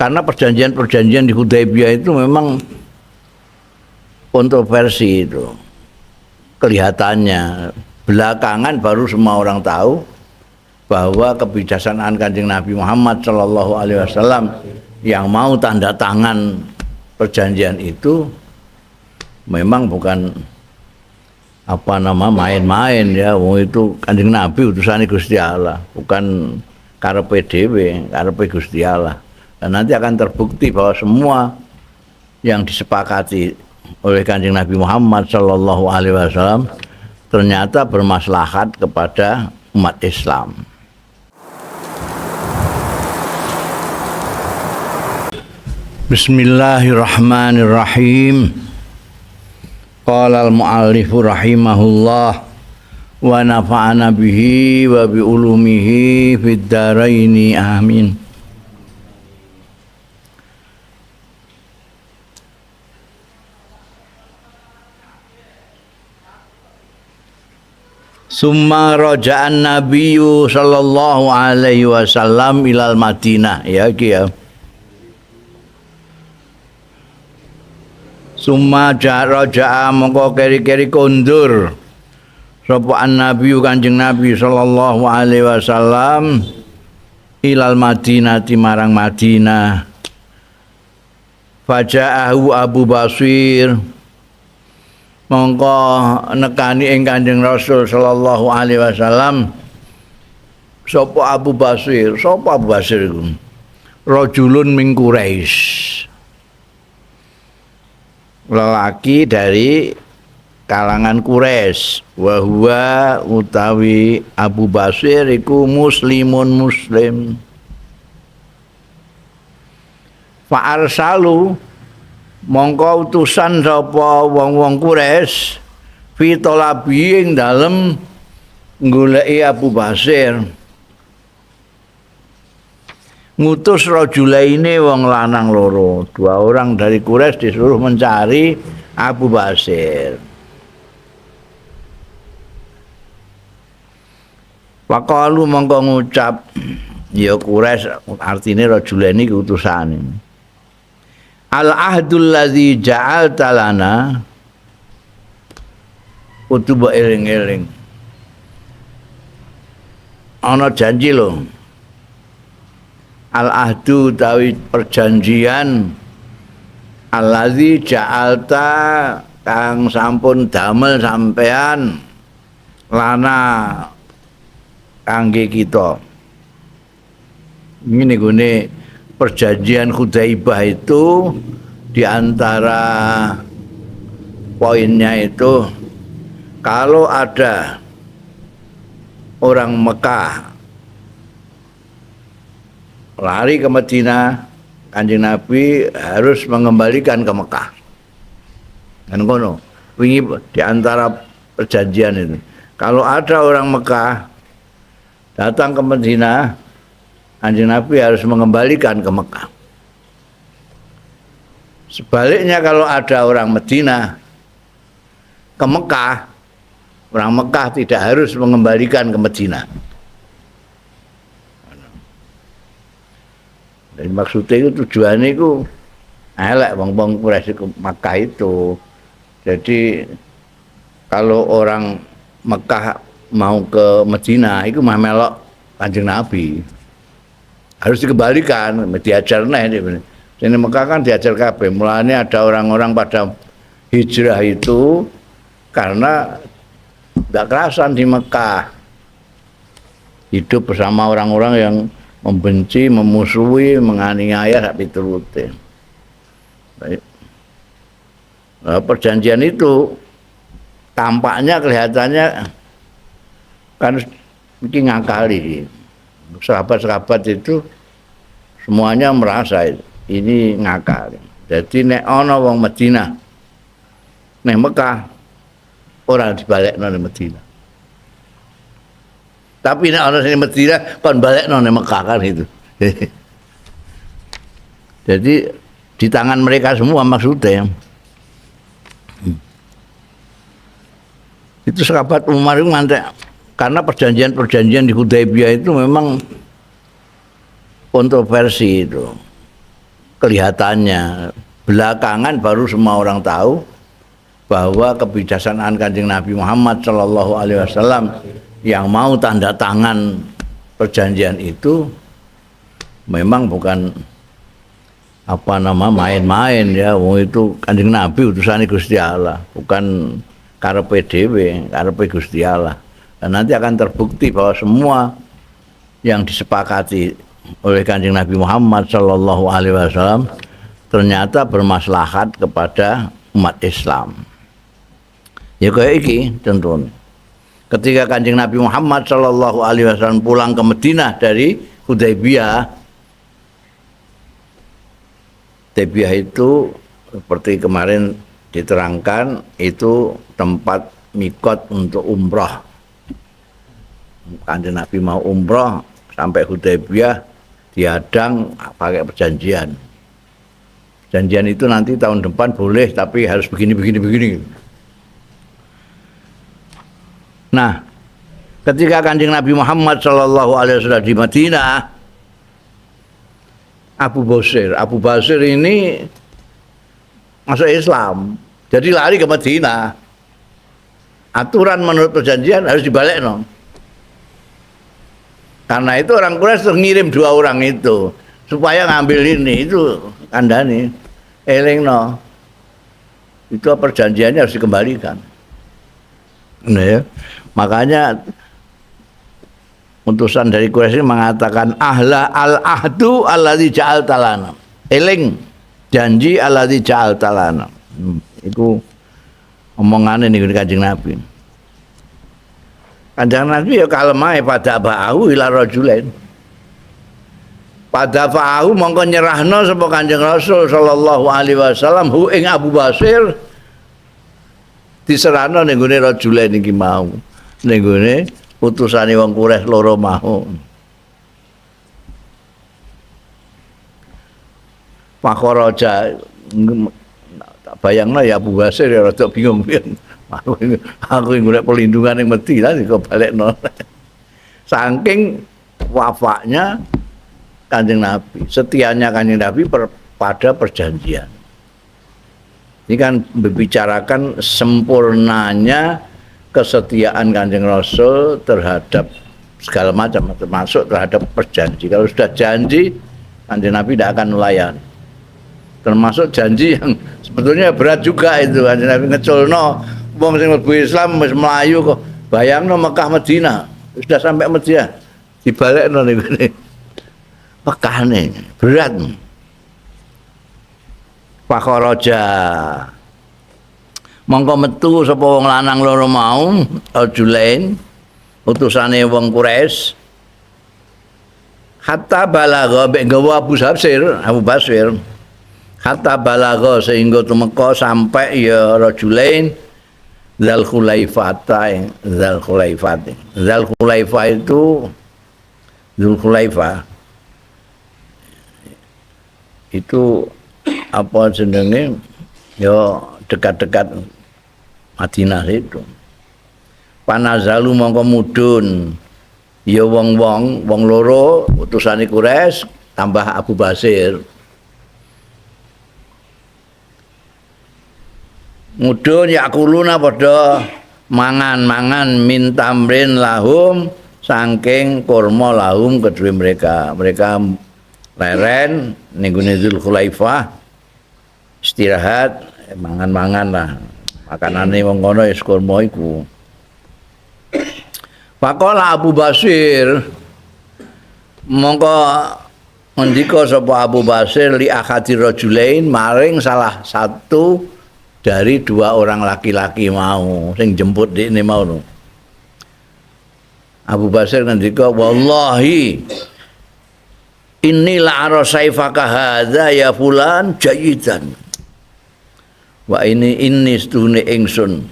Karena perjanjian-perjanjian di Hudaibiyah itu memang kontroversi itu. Kelihatannya belakangan baru semua orang tahu bahwa kebijaksanaan Kanjeng Nabi Muhammad Shallallahu Alaihi Wasallam yang mau tanda tangan perjanjian itu memang bukan apa nama main-main ya. Wong itu Kanjeng Nabi utusane Gusti Allah, bukan karepe dhewe, karepe Gusti Allah. Dan nanti akan terbukti bahwa semua yang disepakati oleh Kanjeng Nabi Muhammad Shallallahu Alaihi Wasallam ternyata bermaslahat kepada umat Islam. Bismillahirrahmanirrahim. Qala al-mu'allifu rahimahullah wa nafa'ana bihi wa bi ulumihi fid dharaini amin. Summa raja'an nabiyyu sallallahu alaihi wasallam ilal Madinah ya iki ya. Summa raja'a mongko keri-keri kondur sapa an-nabiyyu Kanjeng Nabi sallallahu alaihi wasallam ilal Madinati marang Madinah. Faja'ahu Abu Basir mongko nekani ing Kanjeng Rasul sallallahu alaihi wasallam sapa Abu Basir. Sapa Abu Basir iku? Rajulun min Quraisy, lelaki dari kalangan Quraisy. Wa huwa utawi Abu Basir iku muslimun muslim. Fa arsalu mongko utusan sapa wong-wong Quraisy fi talabi ing dalem goleki Abu Basir. Ngutus rajulaine wong lanang loro, dua orang dari Quraisy disuruh mencari Abu Basir. Waqalu mongko ngucap ya Quraisy, artine rajulaine iki utusane. Al ahdul ladzi ja'alta lana, kudu mbok eling-eling. Ana janji lho. Al ahdu utawi perjanjian allazi ja'alta kang sampun damel sampean lana kangge kita. Ngene gone perjanjian Hudaibah itu diantara poinnya itu kalau ada orang Mekah lari ke Madinah, Kanjeng Nabi harus mengembalikan ke Mekah. Kan ngono. Wingi diantara perjanjian itu. Kalau ada orang Mekah datang ke Madinah, Kanjeng Nabi harus mengembalikan ke Mekah. Sebaliknya kalau ada orang Madinah ke Mekah, orang Mekah tidak harus mengembalikan ke Madinah. Jadi maksudnya itu tujuannya itu elek wong-wong Quraisy ke Mekah itu. Jadi kalau orang Mekah mau ke Madinah itu mah melok Kanjeng Nabi. Harus dikembalikan, diajar neh. Sini Mekah kan diajar kabeh. Mulane ada orang-orang pada hijrah itu karena nggak kerasan di Mekah. Hidup bersama orang-orang yang membenci, memusuhi, menganiaya sak piturute. Baik. Nah, perjanjian itu tampaknya kelihatannya kan iki ngakali. Sahabat-sahabat itu semuanya merasa ini ngakali. Jadi nek ana wong Madinah nek Mekah ora dibalekno ning Madinah. Tapi nek ana sing Madinah kon balekno ning Mekah kan itu. Jadi di tangan mereka semua maksudnya. Itu sahabat Umar itu ngantek karena perjanjian-perjanjian di Hudaibiyah itu memang kontroversi itu. kelihatannya. Belakangan baru semua orang tahu bahwa kebijaksanaan Kanjeng Nabi Muhammad Shallallahu Alaihi Wasallam yang mau tanda tangan perjanjian itu memang bukan apa nama main-main ya. Wong itu Kanjeng Nabi utusane Gusti Allah, bukan karepe dhewe, karepe Gusti Allah. Dan nanti akan terbukti bahwa semua yang disepakati oleh Kanjeng Nabi Muhammad Shallallahu Alaihi Wasallam ternyata bermaslahat kepada umat Islam. Ya kayak iki contohnya. Ketika Kanjeng Nabi Muhammad Shallallahu Alaihi Wasallam pulang ke Madinah dari Hudaybiyah, Hudaybiyah itu seperti kemarin diterangkan itu tempat mikot untuk umroh. Kanjeng Nabi mau umroh sampai Hudaybiyah diadang pakai perjanjian. Perjanjian itu nanti tahun depan boleh tapi harus begini begini begini. Nah, ketika Kanjeng Nabi Muhammad Shallallahu Alaihi Wasallam di Madinah, Abu Basir ini masuk Islam, jadi lari ke Madinah. Aturan menurut perjanjian harus dibalik no. Karena itu orang Quraisy ngirim dua orang itu supaya ngambil ini itu kandani eling no. Itu perjanjiannya harus dikembalikan. Nah, ya. Makanya utusan dari Quraisy ini mengatakan ahla al ahdu alladzi ja'alta lana. Eling janji alladzi ja'alta lana. Iku omongane niku Kanjeng Nabi. Kanjeng Nabi ya kalem ae pada ba'ahu ila rajulain. Pada fa'ahu mongko nyerahno sapa Kanjeng Rasul sallallahu alaihi wasallam hu ing Abu Basir diserahno ning gone rajulain iki mau. Ning gone utusane wong Quraisy loro mau. Pakharaja tak bayangno ya Abu Basir ya rada bingung. Aku golek perlindungan ning Madinah kok balekno. Saking wafaknya Kanjeng Nabi, setianya Kanjeng Nabi pada perjanjian. Ini kan membicarakan sempurnanya kesetiaan Kanjeng Rasul terhadap segala macam, termasuk terhadap perjanji. Kalau sudah janji, Kanjeng Nabi tidak akan melayani. Termasuk janji yang sebetulnya berat juga itu. Kanjeng Nabi ngeculno wong sing mlebu Islam wis mlayu kok. Bayangno Mekah Madinah, sudah sampai Madinah, dibalekno niku. Mekahne berat. Fakharaja mongko metu sapa wong lanang loro mau rajulain utusane wong Quraisy hatta balagha mek nggawa Abu Basir, Abu Basir hatta balagha sehingga tumeka sampai ya rajulain Dzal Khulaifata, Dzal Khulaifat. Dzal Khulaifa itu Dzul Khulaifa itu apa jenenge ya dekat-dekat Madinah itu. Panazalu mongko mudun ya wong-wong, wong loro utusane Quraisy tambah Abu Basir. Mudun yakuluna padha mangan-mangan min tamrin lahum saking kurma lahum kedue mereka. Mereka leren ning gone Dzul Khulaifah istirahat mangan-mangan lah. Makanane wong kono ya kurma iku. Faqala Abu Basir mongko ngendika sapa Abu Basir li akhadi rajulain maring salah satu dari dua orang laki-laki mau sing jemput dekne mau. Abu Basir ngendika wallahi inni la ara saifaka hadza ya fulan jayidan wa ini inni stune ingsun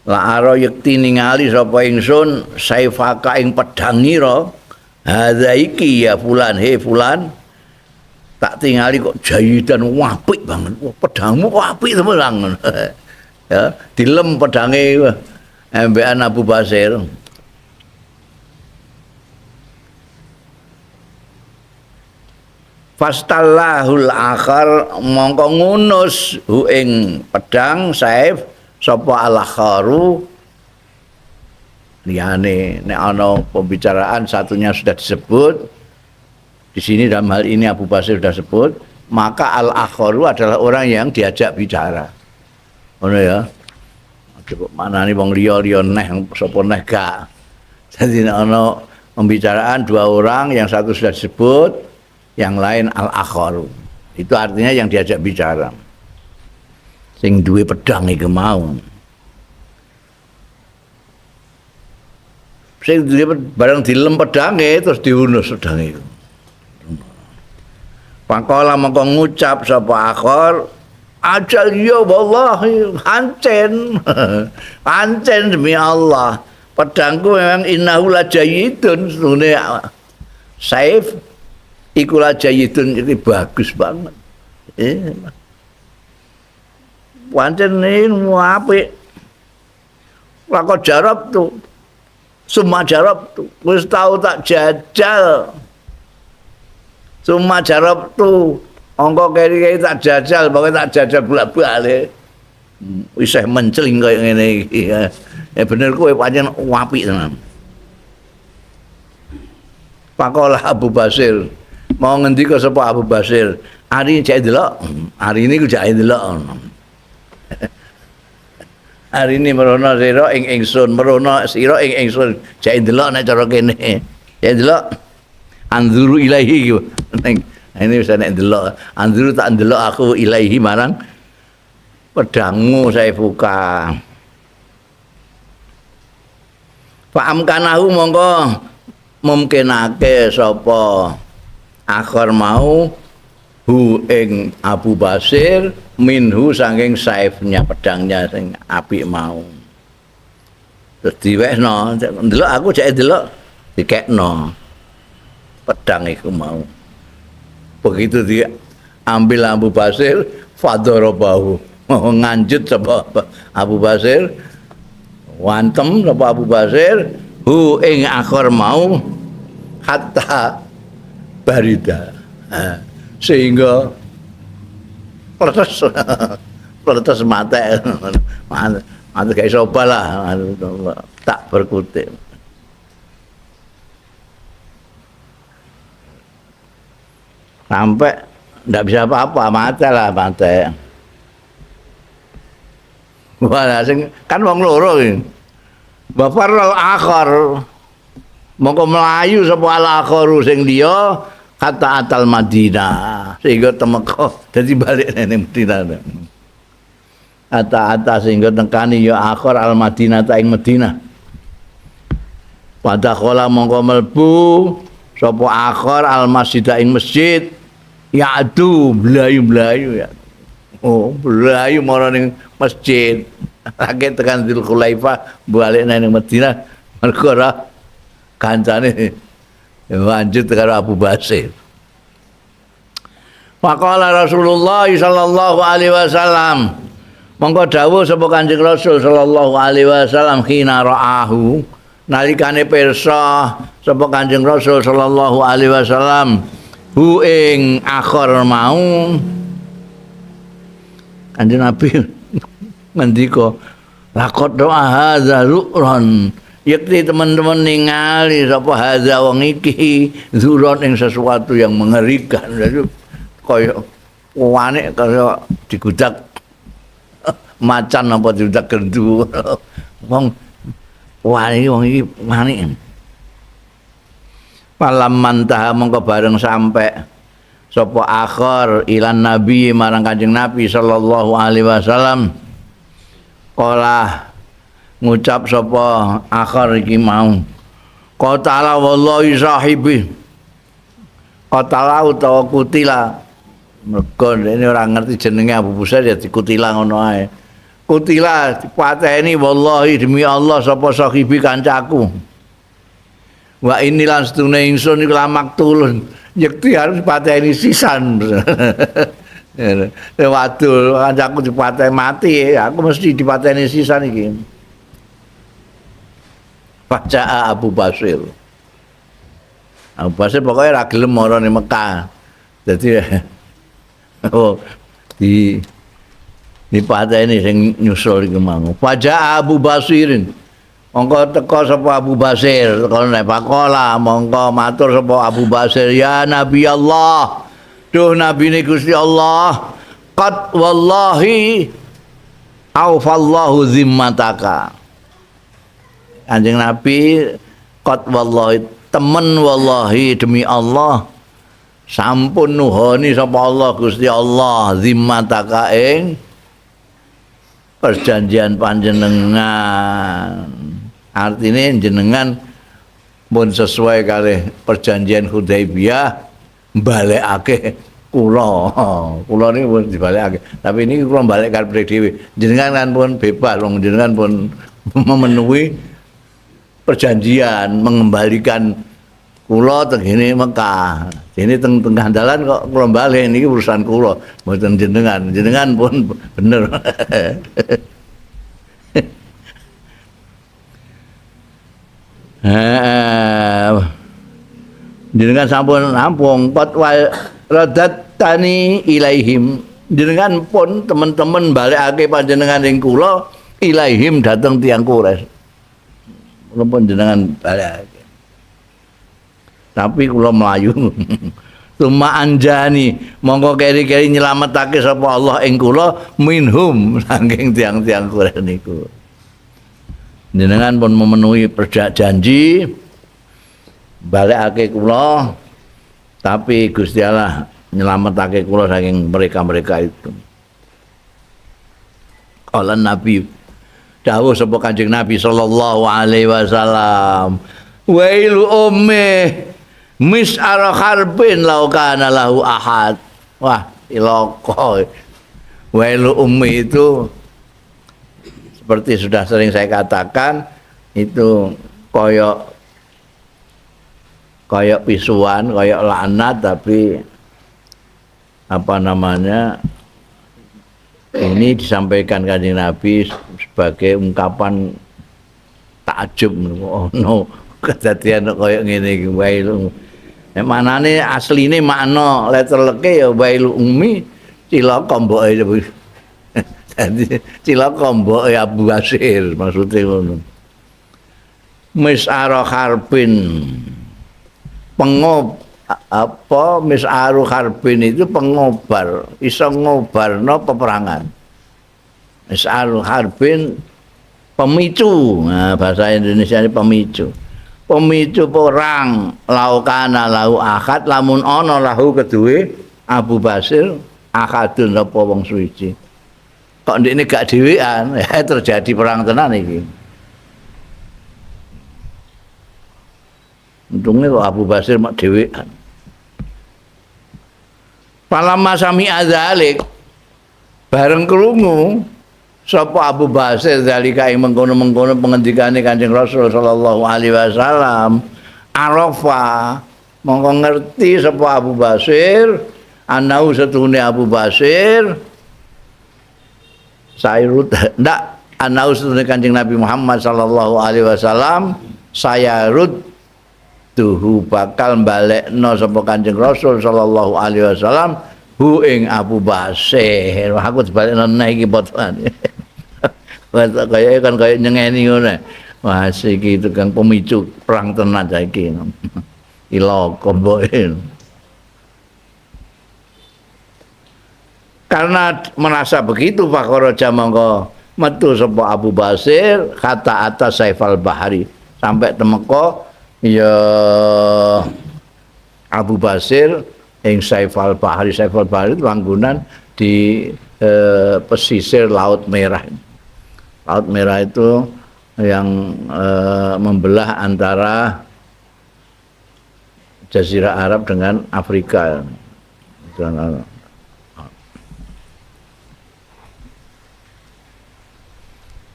la ara yekti ningali sapa ingsun saifaka ing pedhangira hadza iki ya fulan he fulan tak tingali kok jayidan apik banget. Wah, pedangmu kok apik temen. Ya, dilem pedange embekan Abu Basir. Fastallahul akhar mongko ngunus hu ing pedang saif sapa al-akharu liyane. Nek ana pembicaraan satunya sudah disebut di sini, dalam hal ini Abu Basir sudah sebut, maka al-akharu adalah orang yang diajak bicara. Ngono ya. Cukup manani wong liya-liya neh sapa neh gak. Jadi nek ana pembicaraan dua orang, yang satu sudah disebut, yang lain al-akharu. Itu artinya yang diajak bicara. Sing duwe pedang iku mau. Sing duwe bareng dilem pedange terus diunus pedange iku. Pangkola mongko ngucap sapa akhar, ajal ya wallahi ancen. Ancen demi Allah. Pedangku memang innahu lajayidun, sune saif iku lajayidun iki bagus banget. Pancen ini apik. Lako jarab tuh. Summa jarab tuh. Wis tau tak jajal. Summa jarab tuh. Angka keri-keri tak jajal, pokoke tak jajal bolak-balik. Isih menceling kaya ngene iki. Ya bener kowe pancen apik tenan. Pakola Abu Basir. Mau ngendika sapa Abu Basir? Ari cek delok. Ari ini ku cek delok. Ari ini merono sira ing ingsun, merono sira ing ingsun. Cek delok nek cara kene. Cek delok. Anzuru ilaihi. Ning ini bisa nek delok. Anzuru tak ndelok aku ilaihi marang pedangmu saya buka. Fa'amkanahu mongko mumkinake sapa akhir mau hu ing Abu Basir minhu saking saifnya pedangnya sing apik mau. Terus diwehno, ndelok aku jek ndelok dikekno pedang iku mau. Begitu diambil Abu Basir, fadharabahu. Nganjut sapa Abu Basir, wantem sapa Abu Basir hu ing akhir mau hatta barida, sehingga pletes mate, mate gak iso lah, tak berkutik. Sampai ndak bisa apa-apa, mate lah mate. Wah, sing kan wong loro iki. Bafarul akhar mongko mlayu sapa al akharu sing liya kata atal Madinah sehingga temeka dadi balik ning Madinah. Ata-ata sehingga tekani ya akhar al Madinah ta ing Madinah. Padakhala mongko mlebu sapa akhar al masjid ing masjid ya'du blayu-blayu ya. Oh, blayu mara ning masjid. Lagi tekan Dzul Khulaifah balik nang Madinah mergo ora kancane lanjut karo Abu Basir. Faqala Rasulullah sallallahu alaihi wasallam mongko dawuh sapa Kanjeng Rasul sallallahu alaihi wasallam khina ra'ahu nalikane pirsa sapa Kanjeng Rasul sallallahu alaihi wasallam hu ing akhir mau. Kanjeng Nabi ngendika laqad ra'a hadza zuran yakti teman-teman ningali sapa hadza wong iki zuran ing sesuatu yang mengerikan. Jadi kaya wanik kaya digudak macan apa digudak gendu. Wong wani wong iki wanik. Falam mantaha mongko bareng sampai sapa akhir ilan nabi marang Kanjeng Nabi sallallahu alaihi wasallam. Kala ngucap sapa akhir iki mau. Qatala wallahi sahibi. Qatala utawa kutila. Mergo ini ora ngerti jenenge Abu Busir ya dikutila ngono ae. Kutila dipateni wallahi demi Allah sapa sahibi kancaku. Wa inilan setune ingsun iku lamak tulun. Yekti harus dipateni sisan. Waduh, kancaku dipateni mati, aku mesti dipateni sisan iki. Baca Abu Basir. Abu Basir pokoknya ra gelem mara ning Mekah. Dadi oh di dipateni sing nyusul iku mau. Faja Abu Basirin. Mongko teko sapa Abu Basir, teko nek pakola mongko matur sapa Abu Basir, ya Nabi Allah. Duh nabine Gusti Allah, qad wallahi aufallahu zimmataka. Kanjeng Nabi qad wallahi, temen wallahi demi Allah sampun nuhoni sapa Allah Gusti Allah zimmataka ing perjanjian panjenengan. Artine jenengan pun sesuai kalih perjanjian Hudaibiyah balekake kula. Kula niku pun dibalekake. Tapi ini kula balik karepe dhewe. Jenengan kan pun bebas, wong jenengan pun memenuhi perjanjian mengembalikan kula teng ngene Mekah. Ini teng tengah dalan kok kula balik niki urusan kula, mboten jenengan. Jenengan pun bener. Jenengan sampun rampung qad radat tani ilaihim. Jenengan pun teman-teman balekake panjenengan ing kula ilaihim dateng tiyang Quraisy. Kula pun jenengan balekake. Tapi kula mlayu. Tuma anjani mongko keri-keri nyelametake sapa Allah ing kula minhum saking tiang-tiang Quraisy niku. Jenengan pun memenuhi perjanji balekake kula, tapi Gusti Allah nyelametake kula saking mereka-mereka itu. Qala Nabi, dawuh sapa Kanjeng Nabi sallallahu alaihi wasallam, wailu ummi mis'ara harbin law kana lahu ahad. Wah, ilaka. Wailu ummi itu seperti sudah sering saya katakan, itu koyok koyok pisuan, koyok laknat, tapi apa namanya ini disampaikan Kanjeng Nabi sebagai ungkapan takjub. Oh no, kejadian koyok ngene iki wailu. Nek manane asline makna letterleke ya wailu ummi cilaka mboke. Dadi cilaka mboke Abu Basir maksudnya ngono. Mis'ara harbin pengob apa mis'aru harbin itu pengobar, iso ngobarno peperangan. Mis'aru harbin pemicu, nah, bahasa Indonesia ini pemicu. Pemicu perang laukana lahu akad lamun ana lahu keduwe Abu Basir akadun apa wong suwiji. Kok ndekne gak dhewean, ya terjadi perang tenan iki. Untungnya kok Abu Basir mak dhewean. Falamma sami'a dzalik, bareng krungu sapa Abu Basir zalika ing mengkono-mengkono pengendikane Kanjeng Rasul sallallahu alaihi wasallam, arafa mongko ngerti sapa Abu Basir anau setune Abu Basir sairut ndak anau setune Kanjeng Nabi Muhammad sallallahu alaihi wasallam sayarut duhu bakal balekno sapa Kanjeng Rasul sallallahu alaihi wasallam hu ing Abu Basir. Wah, aku dibalekno neh iki potongane. Kaya kan kaya nyengeni ngono. Wah, iki tukang pemicu perang tenan saiki. Ilaka mboke. Karena merasa begitu fakharaja mongko metu sapa Abu Basir kata atas Saifal Bahari sampai temeka ya Abu Basir ing Saifal Bahari. Saifal Bahari itu panggonan di pesisir Laut Merah. Laut Merah itu yang membelah antara Jazirah Arab dengan Afrika.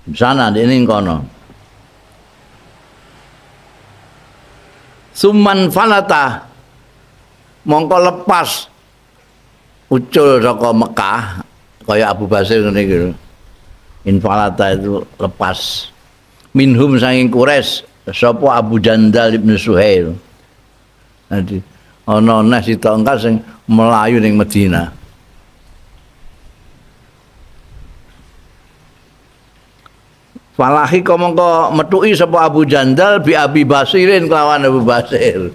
Sana di ini kono. Suman falata mongko lepas ucul saka Mekah kaya Abu Basir ngene iki. Infalata itu lepas minhum saking Quraisy sapa Abu Jandal ibnu Suhail. Nanti Ana neh sitok engkal sing melayu ning Madinah. Falahi mongko metuki sapa Abu Jandal bi Abi Basirin kelawan Abu Basir.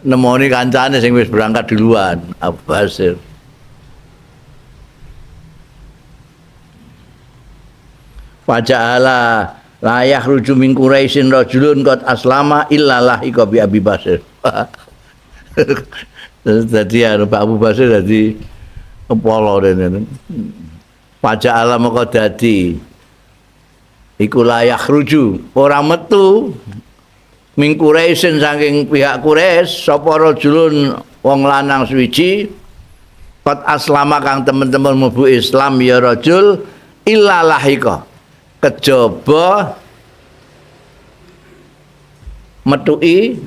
Nemoni kancane sing wis berangkat duluan, Abu Basir. Faja'ala la yakhruju min Quraisyin rajulun qad aslama illa lahiqa bi Abi Basir. Dadi Abu Basir dadi kepala rene. Faja'ala moko dadi iku la yakhruju ora metu min Quraisyin saking pihak Quraisy sapa rajulun wong lanang suwiji qad aslama kang temen-temen mlebu Islam ya rajul illa lahiqa kejaba metuki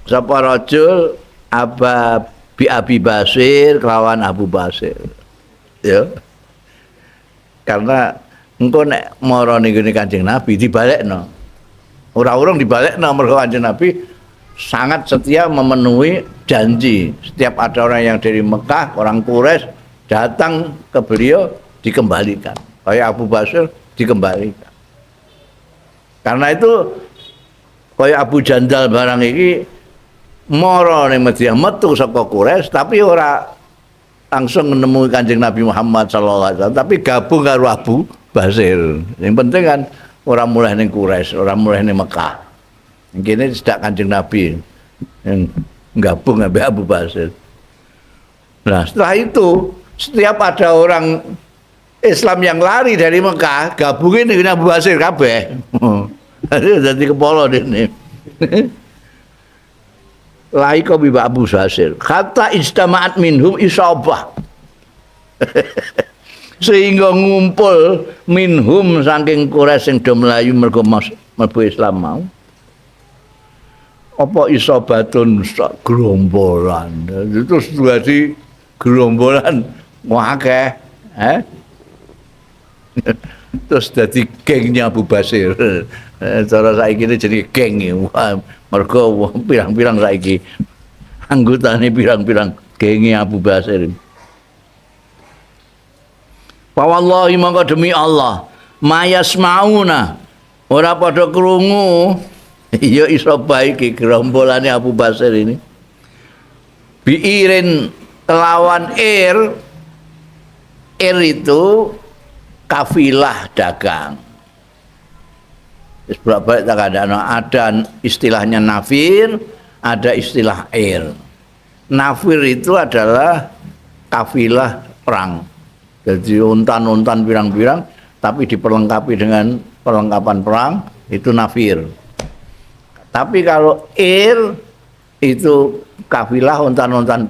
sapa rajul aba bi Abi Basir kelawan Abu Basir ya, karena engko nek mara ning gone Kanjeng Nabi dibalekno. Ora urung dibalekno mergo Kanjeng Nabi sangat setia memenuhi janji. Setiap ada orang yang dari Mekah, orang Quraisy datang ke beliau dikembalikan. Kayak Abu Basir dikembalikan. Karena itu kaya Abu Jandal barang iki mara ning Madinah metu saka Quraisy tapi ora langsung menemui Kanjeng Nabi Muhammad sallallahu alaihi wasallam, tapi gabung karo Abu Basir. Yang penting kan orang mulai ning Quraisy, orang mulai ning Mekah. Kene sedak Kanjeng Nabi yang gabung ambek Abu Basir. Nah, setelah itu setiap ada orang Islam yang lari dari Mekah, gabungin dengan Abu Basir kabeh. Jadi kepala dene. Laiko bi Abu Basir. Kata ijtama'at minhum isabah. Sehingga ngumpul minhum saking Quraisy sing do mlayu mergo mlebu Islam mau. Apa isabatun sak gerombolan. Terus dadi gerombolan akeh, eh? Terus dadi gengnya Abu Basir. Cara saiki ini jadi geng, mergo pirang-pirang saiki anggotane pirang-pirang genge Abu Basir. Fa wallahi mongko demi Allah, mayasmauna ora padha krungu ya iso bae iki gerombolane Abu Basir ini. Biirin kelawan ir, ir itu kafilah dagang. Wis bolak-balik tak kandhakno, ada istilahnya nafir, ada istilah ir. Nafir itu adalah kafilah perang. Jadi untan-untan pirang-pirang tapi diperlengkapi dengan perlengkapan perang, itu nafir. Tapi kalau ir itu kafilah untan-untan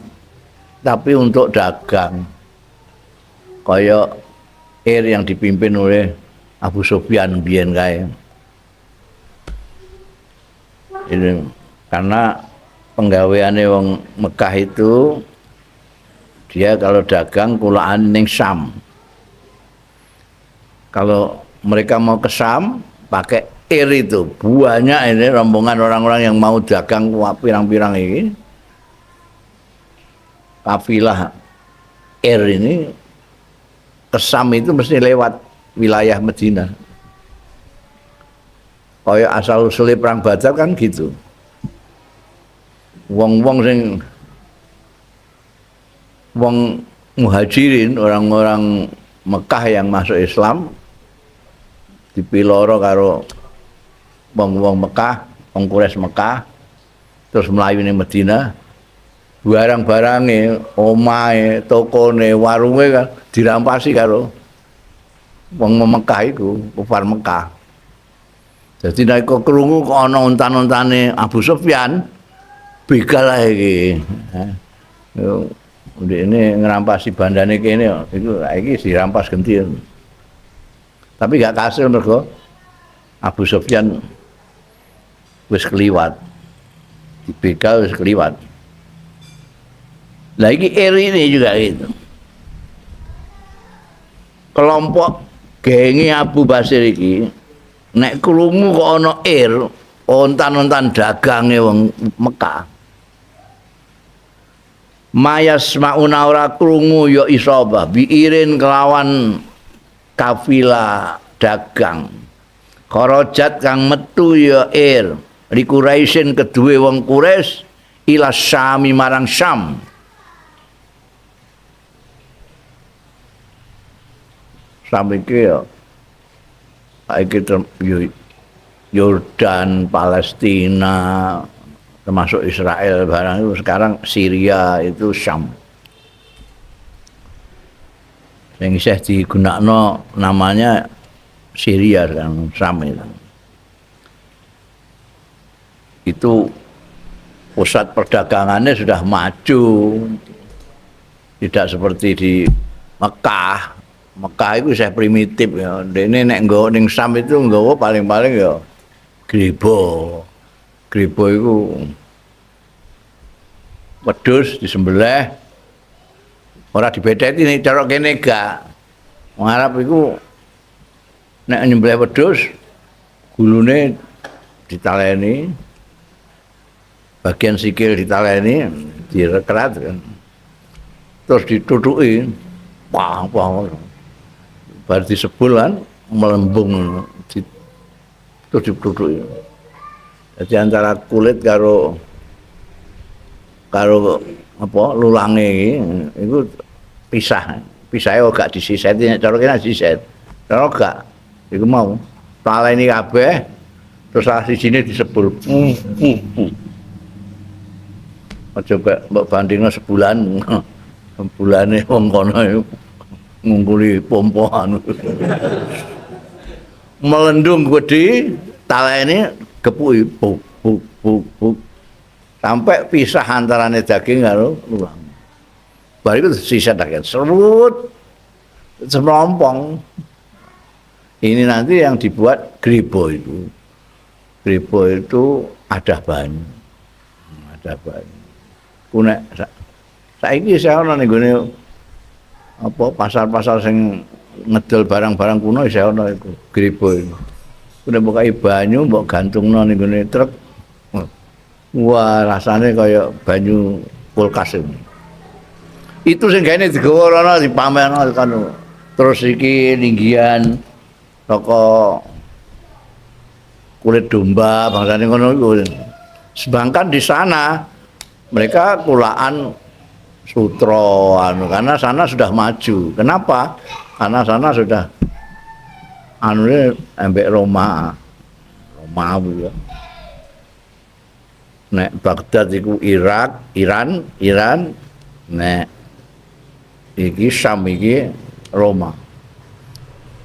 tapi untuk dagang. Kaya ir yang dipimpin oleh Abu Sufyan biyen kae. Ini karena penggaweane wong Mekah itu dia kalau dagang kulaan ning Syam. Kalau mereka mau ke Syam pakai ir itu. Banyak ini rombongan orang-orang yang mau dagang pirang-pirang ini. Kafilah ir ini ke Syam itu mesti lewat wilayah Medina. Kaya asal usule perang Badar kan gitu. Wong-wong sing wong muhajirin, orang-orang Mekah yang masuk Islam dipiloro karo wong-wong Mekah, wong Quraisy Mekah, terus mlayu ning Medina, barang-barange, omahe, tokone, warunge kan dirampasi karo wong Mekah iku, kufar Mekah. Jadi nek kok krungu kok ana untan-untane Abu Sufyan, begal ae iki. Ini ngerampasi bandane kene iku iki dirampas genti. Tapi gak kasil mergo Abu Sufyan wis keliwat. Dibegal wis keliwat. Lah iki eri ini juga gitu. Kelompok genge Abu Basir iki nek krungu kok ana ir, ontan-ontan dagange wong Mekah. Mayas mauna ora krungu ya isabah biirin kelawan kafilah dagang. Kharajat kang metu ya ir li Quraisyin keduwe wong Quraisy ila Syami marang Syam. Syam iki ya saiki Yordan, Palestina, termasuk Israel barang itu sekarang Syria itu Syam. Yang isih digunakno namanya Syria sekarang, Syam itu. Itu pusat perdagangannya sudah maju, tidak seperti di Mekah. Mekah itu isih primitif ya. Dene nek nggawa ning Syam itu nggawa paling-paling ya grebo. Grebo iku wedhus disembelih ora dibetheti nek cara kene gak. Wong Arab iku nek nyembelih wedhus gulune ditaleni, bagian sikil ditaleni, direkerat kan. Terus ditutuki, pang pang. Bar disebul kan melembung terus ditutuki. Jadi antara kulit karo apa lulange iki iku pisah. Pisahe gak disiseti nek cara kene siset. Cara gak iku mau taleni kabeh terus salah sijine disebul. Aja mbok bandingno sebulan. Sebulane wong kono iku ngungkuli pompa anu. Melendung gedhi taleni gepuki buk buk buk buk sampai pisah antarane daging karo lulang. Bar iku sisa daging serut semelompong. Ini nanti yang dibuat grebo itu. Grebo itu ada banyu. Ada banyu. Ku nek saiki isih ana ning gone apa pasar-pasar sing ngedol barang-barang kuno isih ana iku grebo iku. Ku nek mbok kai banyu mbok gantungno ning gone truk. Wah, rasane kaya banyu kulkas ini. Itu sing gaene digawa rono dipamerno kan. Terus iki linggihan toko kulit domba bangsane ngono iku. Sedangkan di sana mereka kulaan sutra anu karena sana sudah maju. Kenapa? Karena sana sudah anune ambek Roma. Roma ya. Nek Baghdad iku Irak, Iran, Iran, nek iki Syam iki Roma.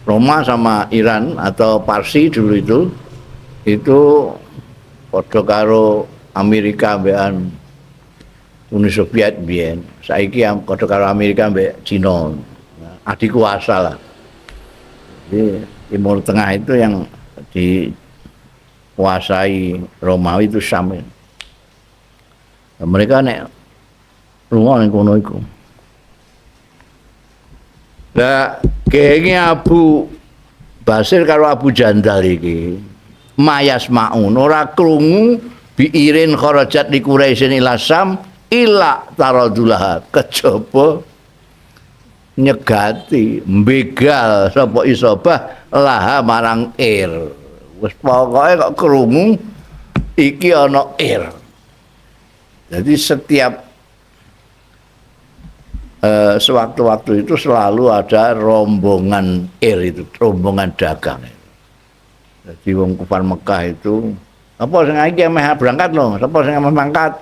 Roma sama Iran atau Parsi dulu itu padha karo Amerika mbekan Uni Soviet biyen. Saiki padha karo Amerika mbek Cina. Adi kuasa lah. Jadi Timur Tengah itu yang dikuasai Romawi itu Syam. Mereka nek lunga ning kono iku. Lah genge Abu Basir karo Abu Jandal iki mayas maun ora krungu biirin kharajat li Quraisyin ila Syam ila taradulaha kejaba nyegati mbegal sapa isabah laha marang ir. Wis pokoke kok krungu iki ana ir. Jadi setiap sewaktu-waktu itu selalu ada rombongan ir itu, rombongan dagang. Jadi wong kufar Mekah itu apa sing iki meh berangkat lho, sapa sing meh mangkat?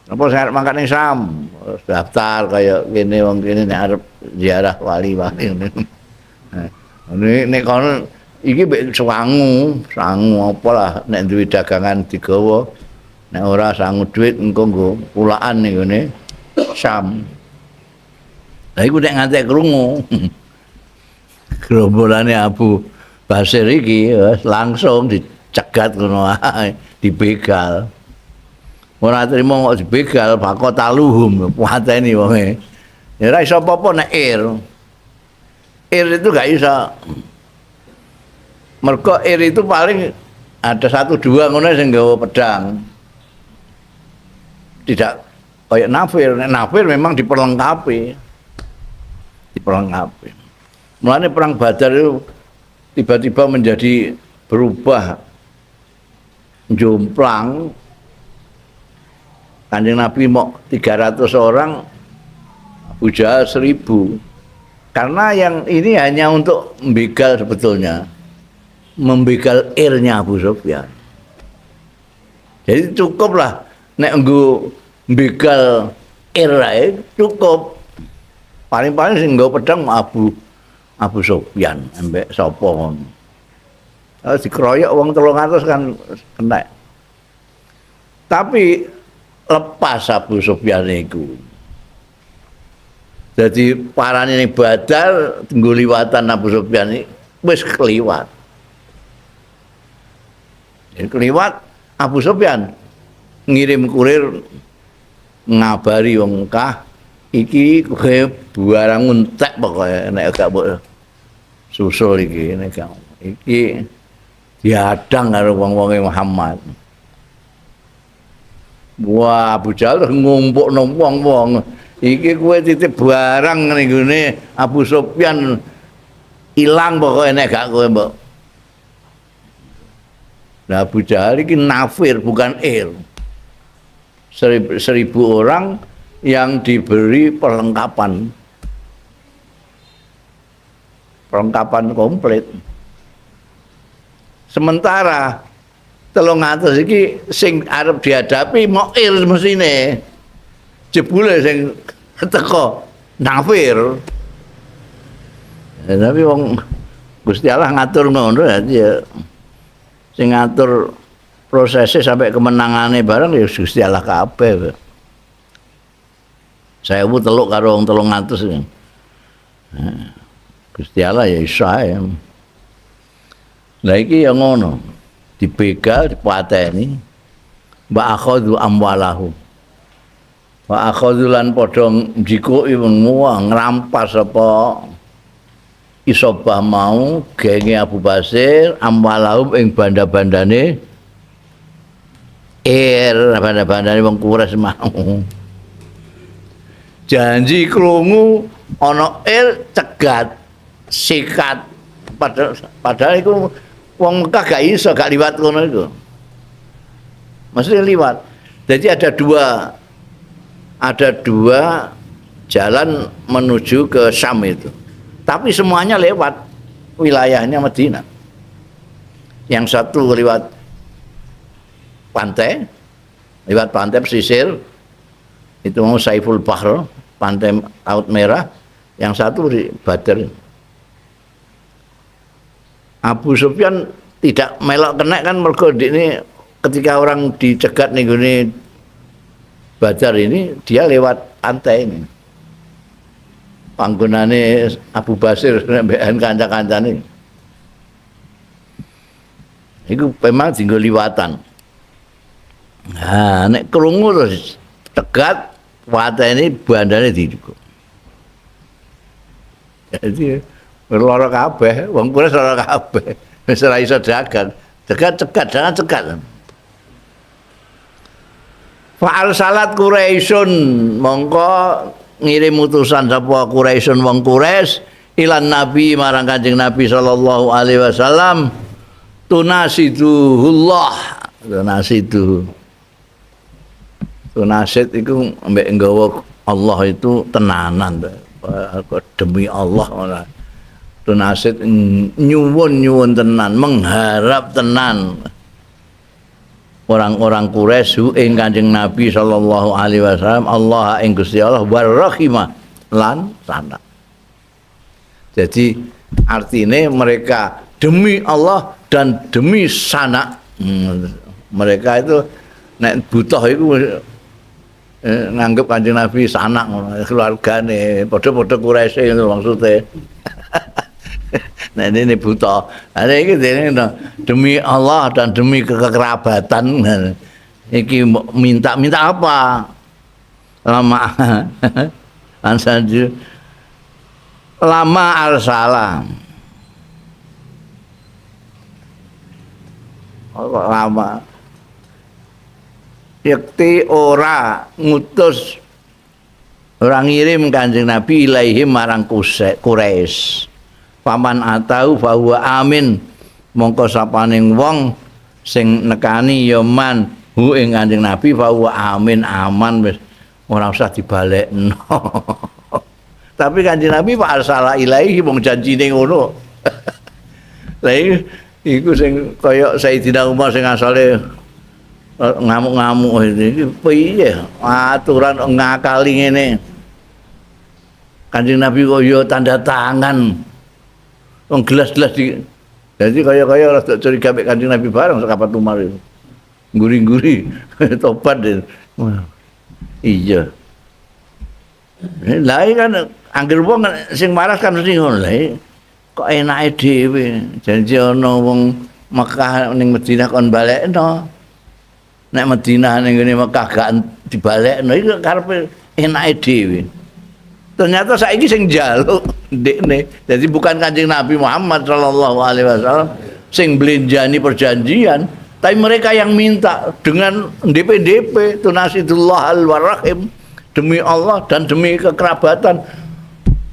Apa sing arep mangkat ning Syam? Daftar kaya kene wong kene nek arep ziarah wali-wali ngene. Nah, nek kono iki mek sangu, sangu apa lah nek duwe dagangan digawa. Nek ora sangu duit engko nggo pulaan ning ngene Syam. Lah iku nek ngantek krungu. Gerombolane Abu Basir iki langsung dicegat ngono ae, dibegal. Ora trimo kok dibegal, faqataluhum, pateni wonge. Ya ora iso apa-apa nek ir. Ir itu gak iso. Mergo ir itu paling ada 1 2 ngono sing nggawa pedang. Tidak kayak nafir. Nafir memang diperlengkapi. Diperlengkapi. Mulane perang Badar itu tiba-tiba menjadi berubah jomplang. Kanjeng Nabi mau 300 orang, Abu Jahal 1000. Karena yang ini hanya untuk membegal sebetulnya, membegal airnya Abu Sufyan. Jadi cukuplah nek nggo begal air ae cukup. Paling-paling sing nggo pedang Abu Sufyan ambek sapa ngono. Kalau dikeroyok wong 300 kan kena. Tapi lepas Abu Sufyan iku. Jadi parane ning Badar nggo liwatan Abu Sufyan iki wis kliwat. Jadi kliwat Abu Sufyan ngirim kurir ngabari wong Mekah iki kowe barang entek pokoke nek gak mbok susul iki nek gak iki diadang karo wong-wonge Muhammad. Wah, Abu Jahal terus ngumpukno wong-wong. Iki kowe titip barang ning gone Abu Sufyan ilang pokoke nek gak kowe mbok. Nah, Abu Jahal iki nafir bukan ir. 1000 orang yang diberi perlengkapan. Perlengkapan komplit. Sementara 300 iki sing arep dihadapi mokir mesine. Jebule sing teko nafir. Ya, tapi wong Gusti Allah ngatur ngono ya, sing ngatur prosesnya sampai kemenangane bareng ya Gusti Allah kabeh. 1000 teluk karo wong 300. Nah, Gusti Allah ya iso ae. Lah iki ya ngono. Dibegal, dipateni. Wa akhadhu amwalahu. Wa akhadhu lan padha njikuki wong ngrampas apa isobah mau genge Abu Basir amwalahum ing banda-bandane ir banda-bandane wong Quraisy mau. Janji krungu ana ir cegat sikat padahal iku wong Mekah gak iso gak liwat kono iku. Maksudnya liwat. Jadi ada dua jalan menuju ke Syam itu. Tapi semuanya lewat wilayahnya Madinah. Yang satu lewat pantai, lewat pantai pesisir, itu mau Saiful Bahr, pantai Laut Merah. Yang satu di Badr. Abu Sufyan tidak melok kena kan mergo ini ketika orang dicegat nih gini Badar ini dia lewat pantai ini. Panggonane Abu Basir mbekan kanca-kancane. Iku memang dienggo liwatan. Nah, nek krungu terus cegat pateni bandane dicukup. Jadi lara kabeh, wong Quraisy lara kabeh. Wis ora iso dagang. Cegat cegat, jangan cegat. Fa'al salat Quraisyun mongko ngirim utusan sapa Quraisyun wong Quraisy ilan Nabi marang Kanjeng Nabi sallallahu alaihi wasallam tunasiduhullah tunasidu tunasid iku ambek nggawa Allah itu tenanan demi Allah ora tunasid nyuwun-nyuwun tenan mengharap tenan orang-orang Quraisy ing Kanjeng Nabi sallallahu alaihi wasallam Allah ing Gusti Allah warahimah lan sanak. Jadi artinya mereka demi Allah dan demi sanak. Mereka itu nek butuh iku nganggep Kanjeng Nabi sanak keluargane padha-padha Quraisy ngono maksude. Nah ini buta. Nah ini demi Allah dan demi kekerabatan. Iki minta apa? Lama ansaju lama arsalam. Lama. Yakti ora ngutus Ora ngirim Kanjeng Nabi ilaihim marang Quraisy. Paman atau fahuwa amin, mongko sapaning wong sing nekani ya man hu ing Kanjeng Nabi fahuwa amin, aman wis ora usah dibalekno. Tapi Kanjeng Nabi fa arsala ilaihi, wong janjine ngono. Lah iku sing kaya Sayyidina Umar sing asale ngamuk-ngamuk iki piye aturan ngakali ngene. Kanjeng Nabi kok ya tanda tangan. Wong gelas-gelas di dadi kaya-kaya rada curiga mek Kanjeng Nabi bareng sekapat Umar itu. Nguri-nguri tobat. Iya. Lah kan anggere wong sing waras kan mesti ngono. Lah kok enake dhewe janji ana wong Mekah ning Madinah kon balekno. Nek Madinah ning ngene Mekah gak dibalekno iku karepe enake dhewe. Ternyata saiki sing njaluk ndekne. Jadi bukan Kanjeng Nabi Muhammad sallallahu alaihi wasallam sing blenjani perjanjian, tapi mereka yang minta dengan DP-DP tunasidullah al-warahim, demi Allah dan demi kekerabatan.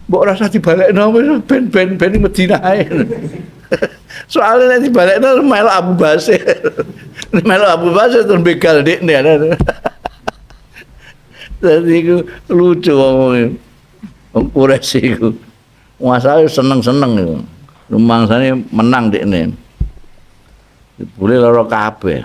Mbok rasa dibalekno wis ben-ben ben Madinah ae. Soalnya nek dibalekno melok Abu Basir. Melok Abu Basir terus begal ndekne. Dadi iku lucu wong. Wong Quraisy iku. Masale seneng-seneng iku. Rumangsane menang ndekne. Jebule lara kabeh.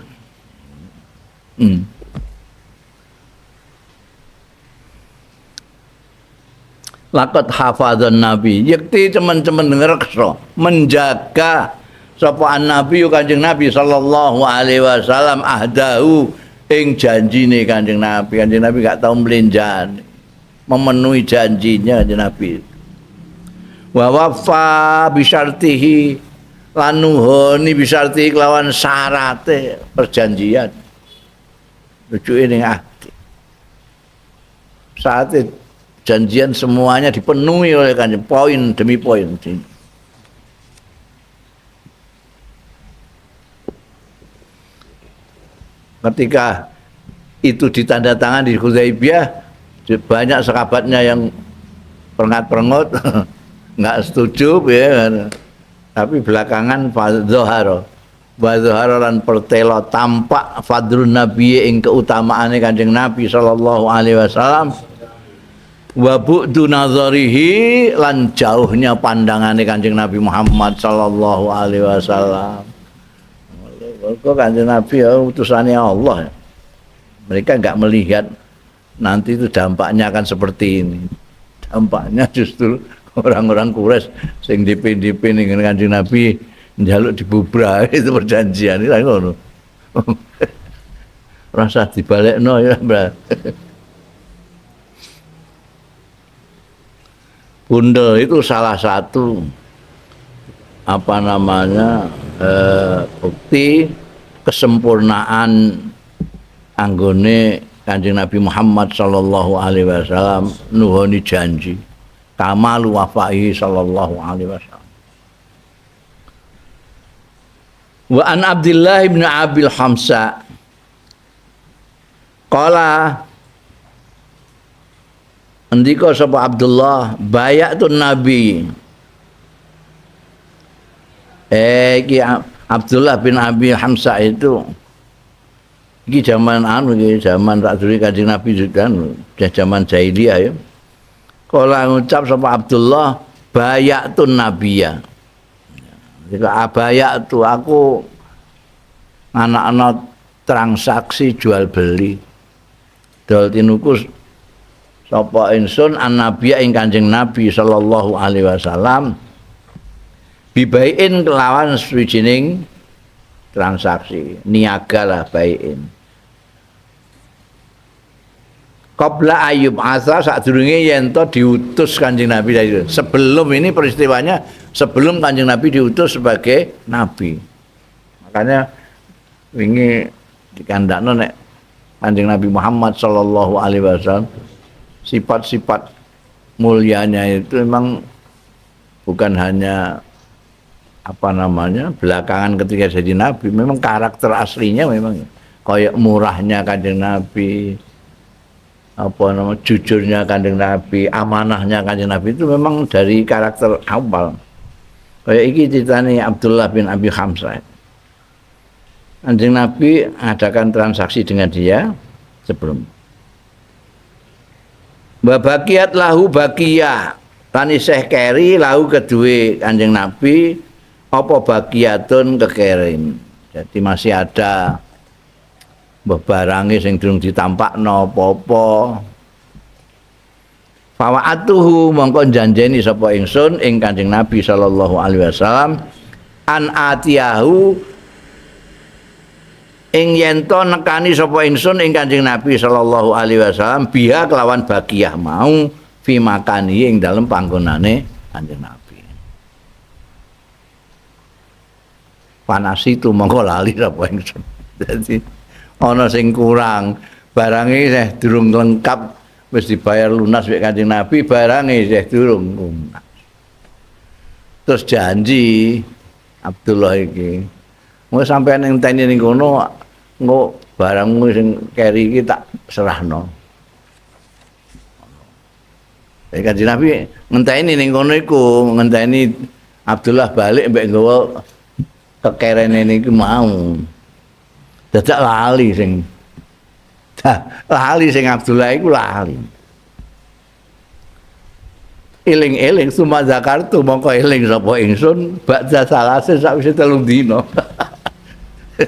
Laqad hafadzan nabi, yekti teman-teman ngrekso menjaga sapa an-nabi Kanjeng Nabi sallallahu alaihi wasallam ahdahu ing janjine Kanjeng Nabi. Kanjeng Nabi gak tau mlenjani, memenuhi janjinya Kanjeng Nabi. Wa wafa bisyartihi lan nuhoni bisyartihi kelawan syarate perjanjian. Rujuke ning ahdi. Saate janjian semuanya dipenuhi oleh Kanjeng, poin demi poin. Ketika itu ditandatangan di Hudaybiyah, banyak sahabatnya yang perengat-perengut, nggak setuju, ya. Tapi belakangan fadzoharo, fadzoharo lan pertelo tampak fadlun nabi ing keutamaane Kanjeng Nabi sallallahu alaihi wasallam. Wa bu'du nazarihi lan jauhnya pandangane Kanjeng Nabi Muhammad sallallahu alaihi wasallam. Kok Kanjeng Nabi ya utusannya Allah. Mereka enggak melihat nanti itu dampaknya akan seperti ini. Dampaknya justru orang-orang Quraisy sing DP-DP ning Kanjeng Nabi njaluk dibubrah itu perjanjian itu ngono. Rasa dibalekno ya, Mbak. Bundel itu salah satu apa namanya bukti kesempurnaan anggone Kanjeng Nabi Muhammad sallallahu alaihi wasallam nuhoni janji kamalu wafai sallallahu alaihi wasallam. Wa an Abdullah bin Abil Hamsa qala ndika sapa Abdullah bayatun Nabi. Iki Abdullah bin Abi Hamsa itu iki zaman anu iki zaman tak durunge Kanjeng Nabi kan zaman jahiliyah ya. Kala ngucap sapa Abdullah bayatun Nabiyya. Iku abayatu aku anak-anak transaksi jual beli. Dol tinuku sapa ingsun an-nabiyya ing Kanjeng Nabi sallallahu alaihi wasallam bibaiin kelawan suwijining transaksi niaga lah baiin qabla ayyub asa sadurunge yen to diutus Kanjeng Nabi. Sebelum ini peristiwanya sebelum Kanjeng Nabi diutus sebagai nabi. Makanya wingi dikandakno nek Kanjeng Nabi Muhammad sallallahu alaihi wasallam sifat-sifat mulianya itu memang bukan hanya apa namanya belakangan ketika jadi nabi, memang karakter aslinya memang kayak murahnya Kanjeng Nabi, apa nama jujurnya Kanjeng Nabi, amanahnya Kanjeng Nabi itu memang dari karakter awal. Kayak iki ceritane Abdullah bin Abi Hamzah. Kanjeng Nabi adakan transaksi dengan dia sebelum. Wa baqiyat lahu baqiyah. Lan isih keri lahu keduwe Kanjeng Nabi apa baqiyatun kekerin. Jadi masih ada mbah barange sing durung ditampakno apa-apa. Fawa'atuhu mongko janjeni sapa ingsun ing Kanjeng Nabi sallallahu alaihi wasallam an atiyahu ing yen to nekani sapa ingsun ing Kanjeng Nabi sallallahu alaihi wasallam biha kelawan baqiyah mau fi makani ing dalem panggonane Kanjeng Nabi. Panas itu mongko lali sapa ingsun. Dadi ana sing kurang, barange isih durung lengkap, wis dibayar lunas mek Kanjeng Nabi, barange isih durung lunas. Terus janji Abdullah iki, engko sampeyan ngenteni ning kono, engko barangmu sing keri iki tak serahno. Kanjeng Nabi ngenteni ning kono iku, ngenteni Abdullah balik mbek nggawa kekerene niku mau. Dadak lali sing lali sing Abdullah iku lali. Eling-eling suma zakartu mongko eling sapa ingsun bakda salase sakwise 3 dina.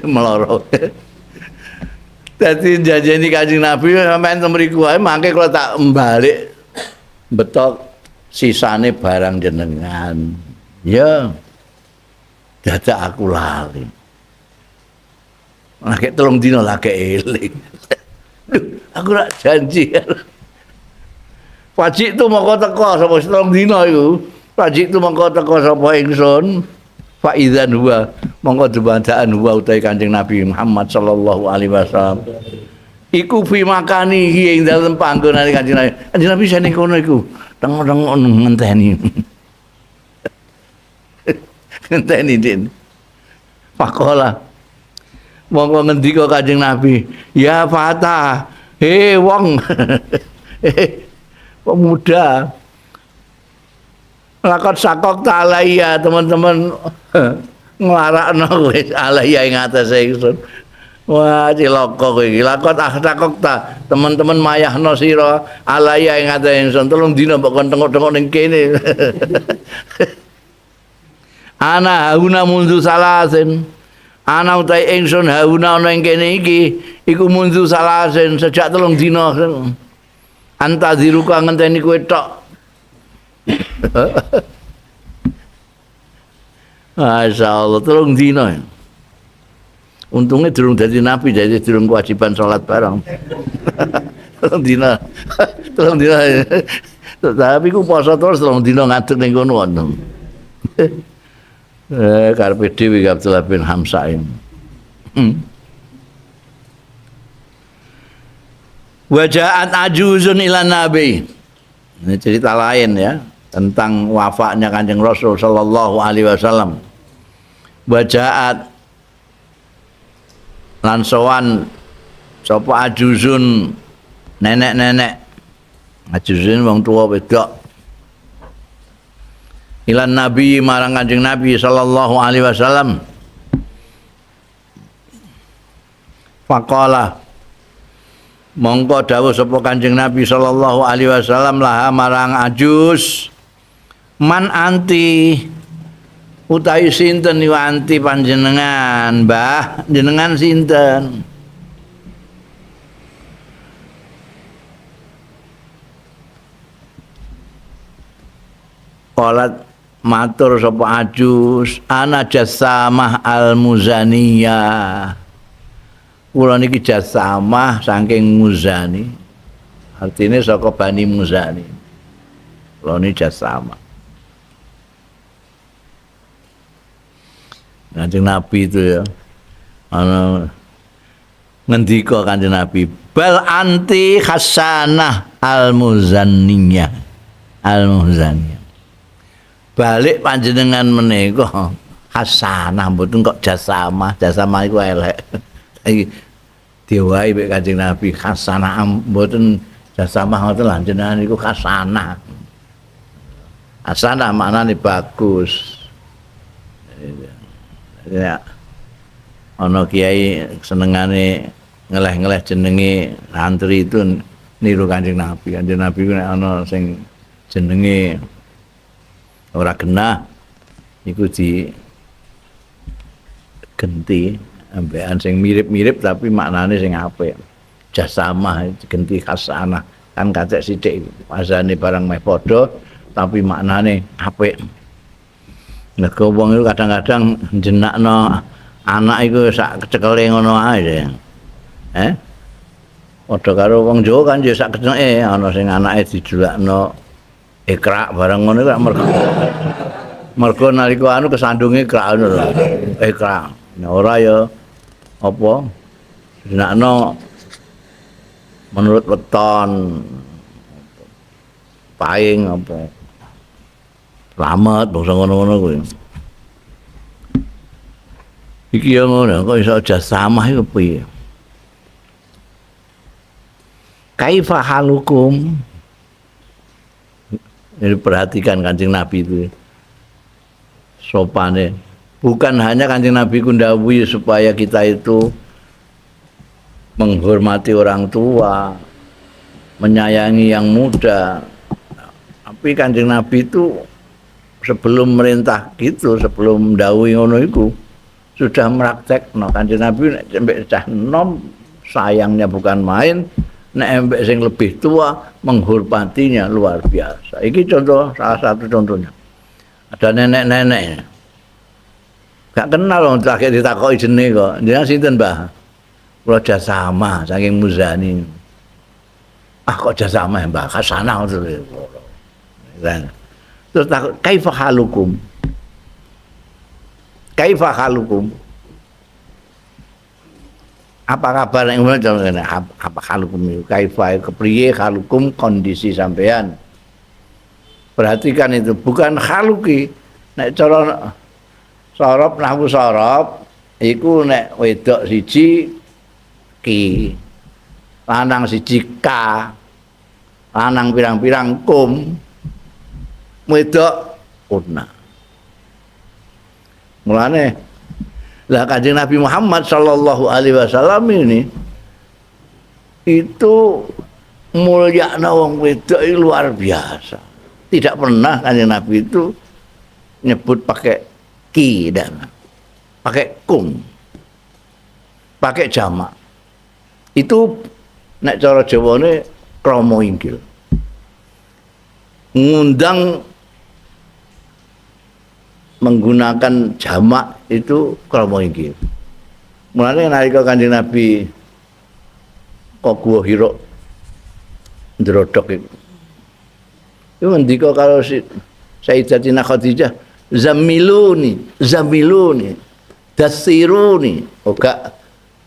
Meloro. Dadi janjeni Kanjeng Nabi sampean mriku wae mangke kula tak balik betok sisane barang jenengan. Ya. Dadak aku lali. Lagi 3 dina lagi eling. Duh, aku rak janji. Wajib tu mongko teko sapa 3 dina iku. Wajib tu mongko teko sapa ingsun. Fa idzan huwa mongko dibandaan huwa utawi Kanjeng Nabi Muhammad sallallahu alaihi wasallam. Iku fi makanihi ing dalem panggonane Kanjeng Nabi. Kanjeng Nabi sing ning kono iku tengok-tengok ngenteni. Ngenteni din. Pakola mongko ngendika Kanjeng Nabi, ya Fatah, he wong, pemuda, lakon sakok talaya teman-teman nglarakno kowe alaya ing atase ingsun. Wah cilaka kowe iki, lakon sakok ta teman-teman mayahno sira alaya ing atase ingsun 3 dina mbok kon tengok-tengok ning kene. Ana hauna munzu salasin. Ana utahe ingsun hauna ana ing kene iki iku munzu salasin sejak 3 dina. Antaziruka ngenteni kowe tok. Masyaallah 3 dina. Untungnya durung dadi nabi, jadi durung kewajiban salat bareng. 3 dina. 3 dina. Tapi ku poso terus 3 dina ngadeg ning kono. Karepe dhewe Abdullah bin Hamzah ini. Wajaat ajuzun ila nabi. Ini cerita lain ya tentang wafatnya Kanjeng Rasul sallallahu alaihi wasallam. Wajaat lan sowan sapa ajuzun nenek-nenek. Ajuzun wong tuwa wedok. Ilan Nabi marang Kanjeng Nabi sallallahu alaihi wasallam. Faqala mongko dawuh sapa Kanjeng Nabi sallallahu alaihi wasallam laha marang ajus, man anti utawi sinten iku anti panjenengan, Mbah, jenengan sinten? Qalat matur sapa ajus, ana jasamah al-Muzaniyah. Kula niki jasamah saking Muzani. Artine saka Bani Muzani. Kula niki jasamah. Kanjeng Nabi itu ya. Ana ngendika Kanjeng Nabi, bal anti hasanah al-Muzaniyah. Al-Muzaniyah. Balik panjenengan menika hasanah mboten kok jasamah, jasamah iku elek. Iki diwai mek Kanjeng Nabi hasanah mboten Jasamah ngoten lah jenengan iku hasanah. Hasanah maknane bagus. Ya. Ana kiai senengane ngeleh-ngeleh jenenge santri itu niru Kanjeng Nabi. Kanjeng Nabi ku nek ana sing jenenge ora genah iku di genti ambekan sing mirip-mirip tapi maknane sing apik. Jasamah genti hasanah kan kacek sithik wazane barang meh padha tapi maknane apik. Mergo wong iku kadang-kadang jenakno anak iku sak kecekele ngono ae. Padha karo wong Jawa kan ya sak keceke ana sing anake dijulakno ekrak barang ngono iku mergo mergo nalika anu kesandunge ekrak ngono lho. Ekrak. Nah, ora ya apa jenakno menurut weton paing apa slamet bangsa ngono-ngono kuwi. Iki ya ngono kok iso jasamah iku piye? Kaifa halukum? Ini perhatikan Kanjeng Nabi itu sopane. Bukan hanya Kanjeng Nabi ku ndhawuhi supaya kita itu menghormati orang tua, menyayangi yang muda. Tapi Kanjeng Nabi itu sebelum merintah gitu, sebelum ndhawuhi ngono iku sudah meraktekno. Kanjeng Nabi nek mbek cah enom sayangnya bukan main, nek mbek sing lebih tua menghormatinya luar biasa. Iki contoh, salah satu contohnya. Ada nenek-nenek. Gak kenal wong terakhir ditakoki jenenge kok. Jenengan sinten, Mbah? Kula Jasama saking Muzani. Ah kok Jasama ya, Mbah? Hasanah ngono. Terus takut kaifa halukum? Kaifa halukum? Apa kabar nek ngono apa halukum? Kaifa kepriye halukum kondisi sampean. Perhatikan itu bukan haluki. Nek cara sorop nahwu sorop iku nek wedok siji ki, lanang siji k, lanang pirang-pirang kum, wedok kuna. Mulane lah Kanjeng Nabi Muhammad sallallahu alaihi wasallam ini itu mulyakna wong wedok itu luar biasa. Tidak pernah Kanjeng Nabi itu nyebut pakai ki dan pakai kum, pakai jamak. Itu nek cara Jawane krama inggil. Ngundang menggunakan jamak itu krama inggil. Mulane nalika Kanjeng Nabi kok Gua Hira ndrodok iku. Iku ngendika karo Sayyidatina Khadijah, zamiluni, zamiluni, dasiruni. Oh gak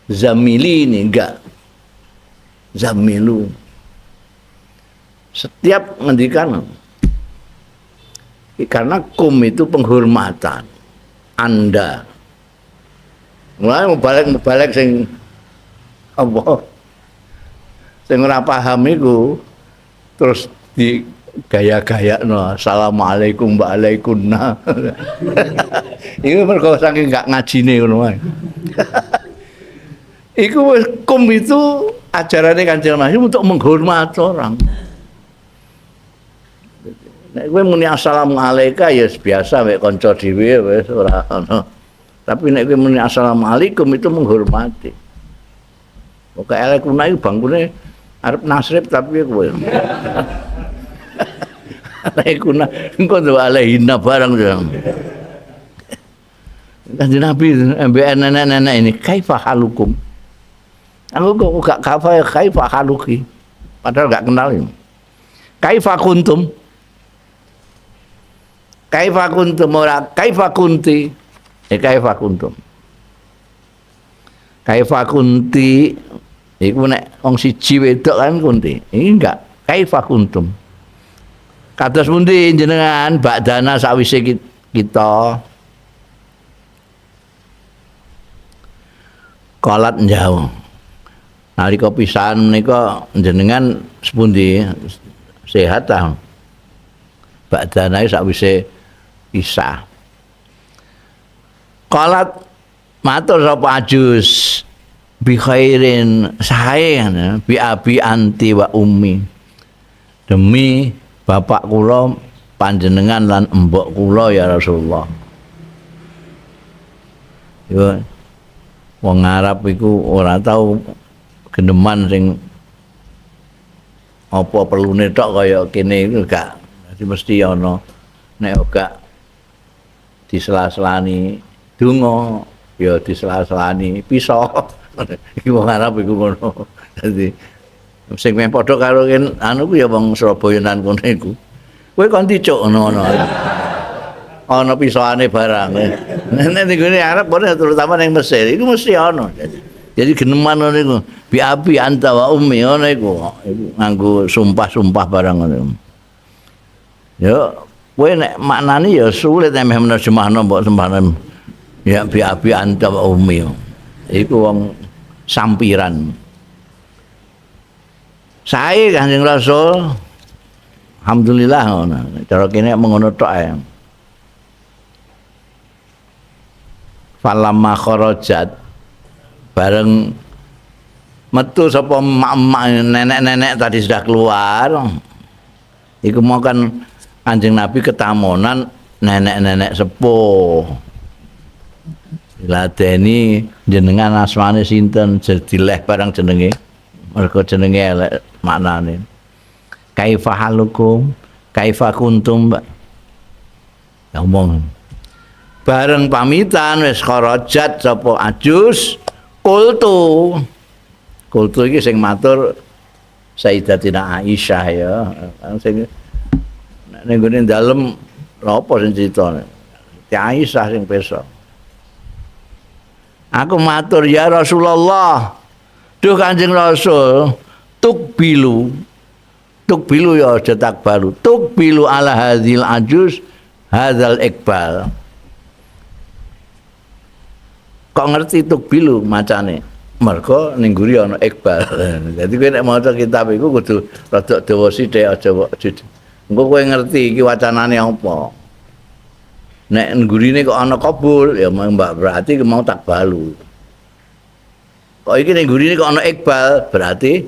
zamilini, enggak. Zamilu. Setiap ngendikan karena kum itu penghormatan Anda. Mulai mubalek sing apa sing ora paham iku terus di gaya-gayakno assalamualaikum waalaikumna. Iku mergo saking gak ngajine ngono wae. Iku kum itu ajarannya Kanjeng Nabi untuk menghormat orang. Nek kowe muni assalamualaikum ya biasa mek kanca dhewe wis ora ono. Tapi nek kowe muni assalamualaikum itu menghormati. Pokoke alaikuna iku bangkune arep nasrib tapi kowe. Alaikuna engko nduk alaihina barang. Kanjeng Nabi mbek nenek-nenek ini kaifa halukum. Aku kok gak kaifa kaifa haluki. Padahal gak kenal ini. Kaifa kuntum? Kaifa kuntum ora kaifa kunti? Kaifa kuntum. Kaifa kunti iku nek wong siji wedok kan kunti. Iki enggak kaifa kuntum. Kados pundi jenengan bakdana sawise kita? Kolat jauh. Nalika pisahan menika jenengan sepundi sehat ta? Badanae sakwise pisah. Qalat matur sapa ajus bi khairin sae bi abi anti wa ummi. Demi bapak kula panjenengan lan embok kula ya Rasulullah. Yo wong Arab iku ora tau geneman sing apa perlune tok kaya kene iku gak. Dadi mesti ana nek gak disela-selani donga ya disela-selani piso. Iki wong Arab iku ngono. Dadi sing meh padha karo anu ku ya wong Surabaya nan kono iku. Kowe kon dicuk ngono-ngono. Ana pisoane barang. Nek ning gone Arab kono terutama ning Mesir iku mesti ana. Jadi geneman ngono iku. Bi abi anta wa ummi ngono iku. Iku nganggo sumpah-sumpah barang ngono. Ya kowe nek maknane ya sulit nek meh nerjemahno mbok sembahno. Ya bi abi anta wa ummi. Iku wong sampiran. Sae Kanjeng Rasul. Alhamdulillah ngono. Cara kene mengono tok ae. Falamma kharajat bareng metu sapa emak-emak nenek-nenek tadi sudah keluar. Iku mau kan Kanjeng Nabi ketamonan nenek-nenek sepuh. Diladeni jenengan asmane sinten dileh barang jenenge. Mergo jenenge elek maknane. Kaifa halukum, kaifa kuntum. Ya omong. Bareng pamitan wis kharajat sapa ajus kultu. Kultu iki sing matur Sayyidatina Aisyah ya. Sing ning gone dalem apa sing critane? Aisyah sing pirsa. Aku matur ya Rasulullah. Duh Kanjeng Rasul, tukbilu. Tukbilu ya aja takbalu. Tukbilu ala hadzil ajus hadzal iqbal. Kok ngerti tukbilu macane? Mergo ning guri ana iqbal. Dadi kowe nek maca kitab iku kudu rada dawa sithik aja engko kowe ngerti iki wacanane apa. Nek nggurine kok ana kabul ya mbak berarti mau takbalu. Kok iki ning gurine kok ana iqbal berarti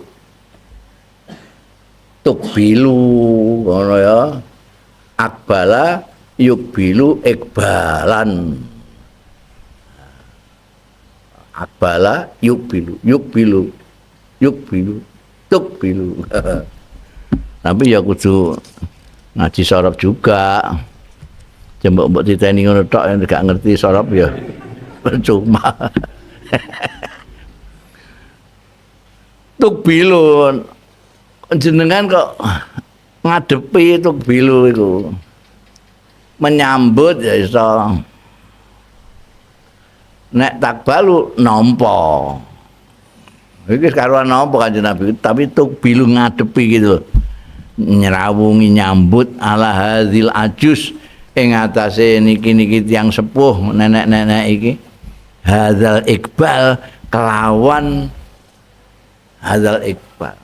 tukbilu ngono ya. Akbala yukbilu iqbalan. Akbala yukbilu yukbilu yukbilu tukbilu. Tapi ya kudu ngaji sorab juga. Jembok-mbok diteni ngono tok yang gak ngerti sorab ya percuma. Tukbilu jenengan kok ngadepi tukbilu iku. Menyambut ya iso. Nek takbalu nampa. Iki karuan nampa Kanjeng Nabi, tapi tukbilu ngadepi gitu. Nyrawungi nyambut ala hadzil ajus ing atase niki-niki tiyang sepuh nenek-nenek iki. Hadzal iqbal kelawan hadzal iqbal.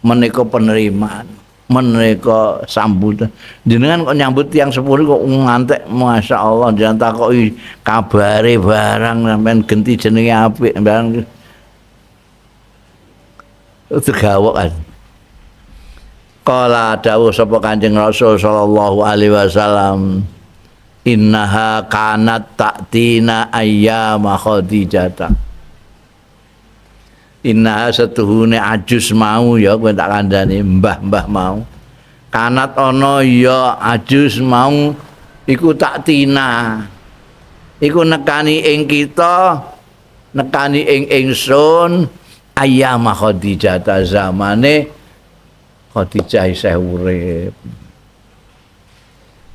Menika penerimaan, menika sambutan. Jenengan kok nyambut tiyang sepuh kok ngantek masyaallah jenengan takoki kabare barang sampean genti jenenge apik barang. Tegawok kan. Kala dawuh sapa Kanjeng Rasul sallallahu alaihi wasallam, innaha kanat ta'tina ayyama Khadijah. Innaha setuhune ajus mau ya kowe tak kandhani mbah-mbah mau. Kanat ana ya ajus mau iku taktina. Iku nekani ing kita, nekani ing ingsun ayyama Khadijah zamane Khadijah isih urip.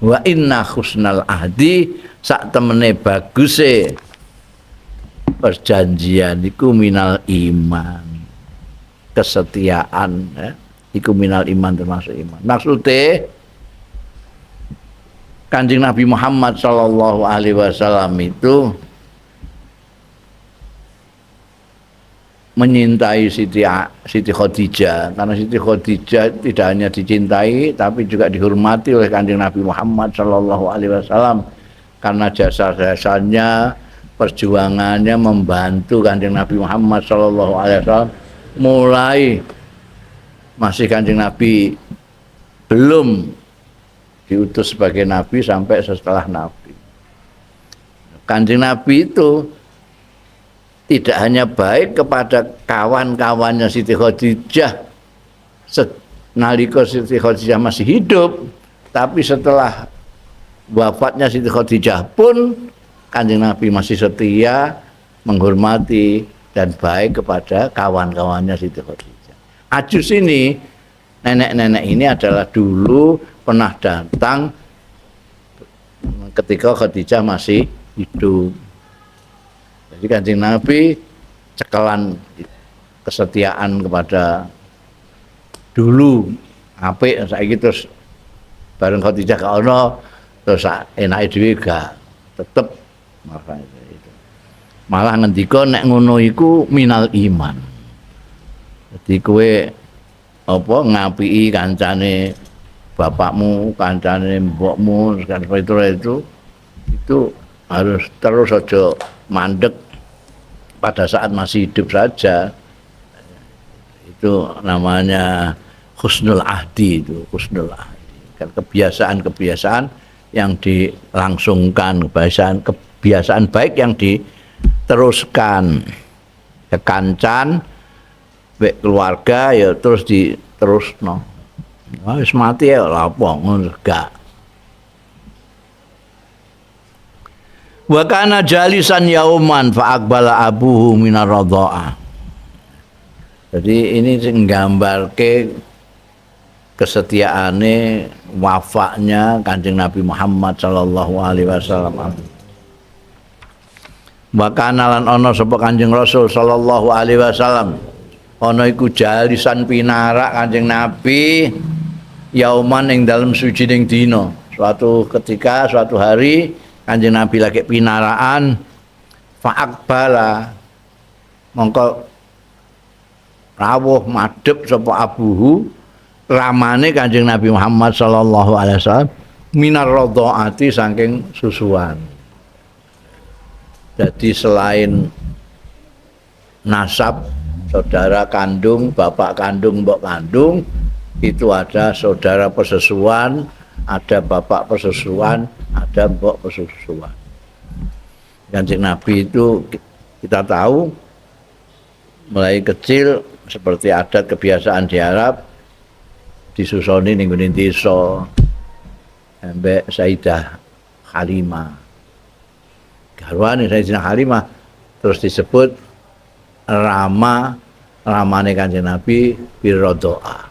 Wa inna husnal ahdi sak temene baguse perjanjian iku minal iman. Kesetiaan ya. Iku minal iman termasuk iman. Maksude Kanjeng Nabi Muhammad sallallahu alaihi wasallam itu menyintai Siti Khadijah, karena Siti Khadijah tidak hanya dicintai tapi juga dihormati oleh Kanjeng Nabi Muhammad sallallahu alaihi wasallam karena jasa-jasanya, perjuangannya membantu Kanjeng Nabi Muhammad sallallahu alaihi wasallam mulai masih Kanjeng Nabi belum diutus sebagai nabi sampai setelah nabi. Kanjeng Nabi itu tidak hanya baik kepada kawan-kawannya Siti Khadijah nalika Siti Khadijah masih hidup, tapi setelah wafatnya Siti Khadijah pun Kanjeng Nabi masih setia menghormati dan baik kepada kawan-kawannya Siti Khadijah. Ajus ini, nenek-nenek ini adalah dulu pernah datang ketika Khadijah masih hidup. Jadi Kanjeng Nabi cekelan kesetiaan kepada dulu apik, saiki terus bareng Khadijah gak ono terus enake dhewe gak, tetep malah itu. Malah ngendika nek ngono iku minal iman. Jadi kowe apa ngapiki kancane bapakmu, kancane mbokmu, seperti itu harus terus, aja mandek pada saat masih hidup saja. Itu namanya husnul ahdi, itu husnul ahdi. Kan kebiasaan-kebiasaan yang dilangsungkan, kebiasaan baik yang diteruskan ke kancan, baik keluarga ya terus diterusno. Wah, wis mati ya lha apa ngono gak. Wa kana jalisan yauman fa aqbala abuhu minar radha'a. Jadi ini sing nggambarke kesetiaane, wafaknya Kanjeng Nabi Muhammad sallallahu alaihi wasallam. Wa kana lan ana sapa Kanjeng Rasul sallallahu alaihi wasallam ana iku jalisan pinarak Kanjeng Nabi yauman ing dalem suwijining dina. Suatu ketika, suatu hari Kanjeng Nabi lagi pinaraan, fa'aqbala mongko rawuh madhep sapa abuhu ramane Kanjeng Nabi Muhammad sallallahu alaihi wasallam minar radhaati saking susuan. Jadi selain nasab saudara kandung, bapak kandung, mbok kandung, itu ada saudara persesuan, ada bapak persesuan, ada mbok persesuan. Kanjeng Nabi itu kita tahu mulai kecil seperti adat kebiasaan di Arab disusoni ning nggone desa ambek Sayyidah Halimah. Garwane Sayyidah Halimah terus disebut rama ramane Kanjeng Nabi birrodoa.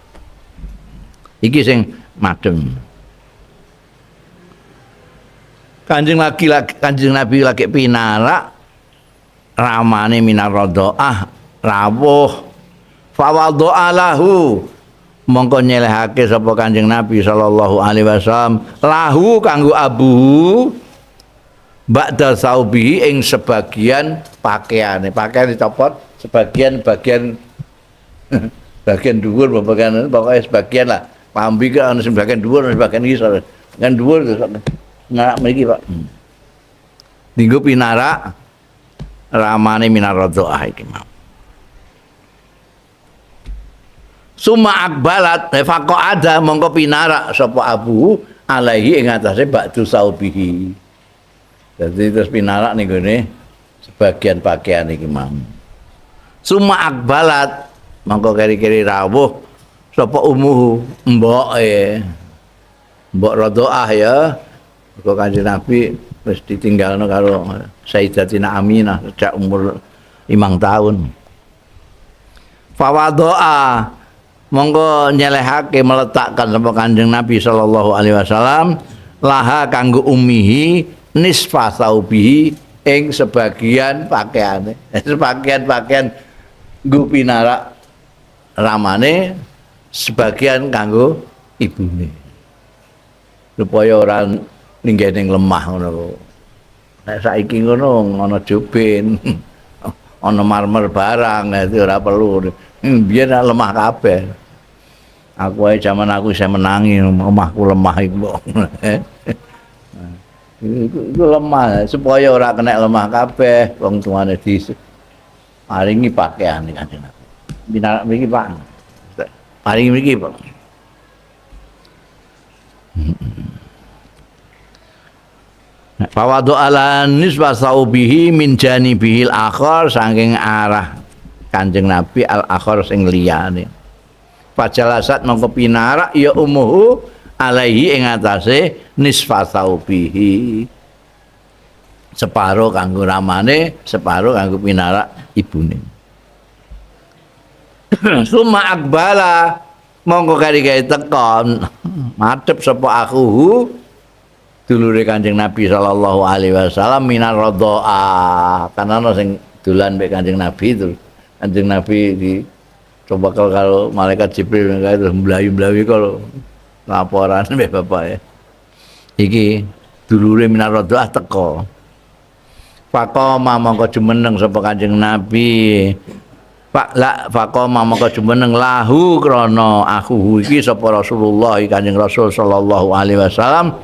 Iki sing madem. Kanjeng Nabi lagi pinarak ramane minar rodoah rawuh fawadha'a lahu mongko nyelehake sapa Kanjeng Nabi sallallahu alaihi wasallam lahu kanggo abu ba'da saubihi ing sebagian pakaiane, pakaian dicopot sebagian bagian bagian dhuwur bagian pokoknya sebagian lah, klambi ki ana sing bagian dhuwur ana bagian ngisor, bagian dhuwur ngarak mriki Pak. Dinggo pinarak ramane minar radhaah iki mau. Suma akbalat faqada mongko pinarak sapa abu alaihi ing atase ba'du saubihi. Jadi terus pinarak ning gone sebagian pakaian iki mau. Suma akbalat mongko keri-keri rawuh sapa umuhu mboke. Mbok radhaah ya. Kok Kanjeng Nabi wis ditinggalno karo Sayyidatina Aminah sejak umur 5 tahun. Fawadha'a monggo nyelehake meletakkan sapa Kanjeng Nabi sallallahu alaihi wasallam laha kanggo ummihi nisfa saubihi ing sebagian pakaiane. Sebagian pakaian nggo pinarak ramane, sebagian kanggo ibune. Supaya ora linggih ning lemah ngono. Nek saiki ngono ana joben. Ana marmer barang itu ora perlu. Biyen lemah kabeh. Aku ae jaman aku isih menangi omahku lemah iku. Iku lemah supaya ora kena lemah kabeh wong tuane di paringi pakaian Kanjeng Nabi. Binarak mriki Pak. Paringi mriki Pak. Fawadu ala nisba saubihi min janibihil akhar saking arah Kanjeng Nabi al akhar sing liyane. Fajalasat mongko pinarak ya umuhu alaihi ing atase nisfa saubihi. Separo kanggo ramane, separo kanggo pinarak ibune. Suma akbala mongko kari-kari teko madhep sapa akuhu dulure Kanjeng Nabi sallallahu alaihi wasallam minar radhaa. Kan ana sing dolan mek Kanjeng Nabi terus Kanjeng Nabi di coba kalau malaikat Jibril terus mlayu-mlayu kalau laporan mbek bapake. Iki dulure minar radhaa teko. Faqama mongko jumeneng sapa Kanjeng Nabi. Pak la faqama mongko jumeneng lahu krana akuhu iki sapa Rasulullah Kanjeng Rasul sallallahu alaihi wasallam.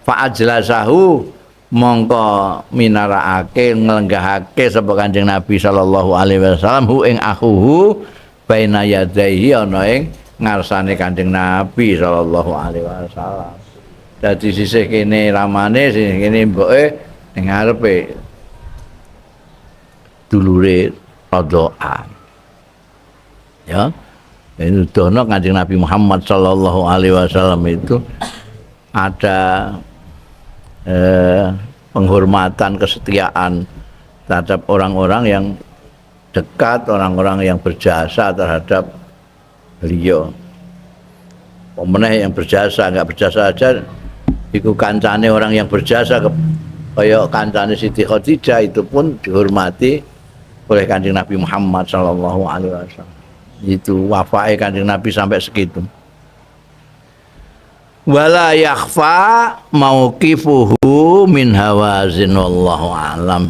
Fa ajlasahu mongko minarakake nglenggahake sapa Kanjeng Nabi sallallahu alaihi wasallam hu ing akuhu baina yadaihi ana ing ngarsane Kanjeng Nabi sallallahu alaihi wasallam. Dadi sisih kene ramane sisih kene mboke ning ngarepe dulure radhaan. Ya. Ini dono Kanjeng Nabi Muhammad sallallahu alaihi wasallam itu ada penghormatan, kesetiaan terhadap orang-orang yang dekat, orang-orang yang berjasa terhadap beliau. Pemenang yang berjasa, enggak berjasa aja iku kancane orang yang berjasa kaya kancane Siti Khadijah itu pun dihormati oleh Kanjeng Nabi Muhammad sallallahu alaihi wasallam. Itu wafae Kanjeng Nabi sampai segitu. Wala yakhfa mauqifuhu min hawazin wallahu alam.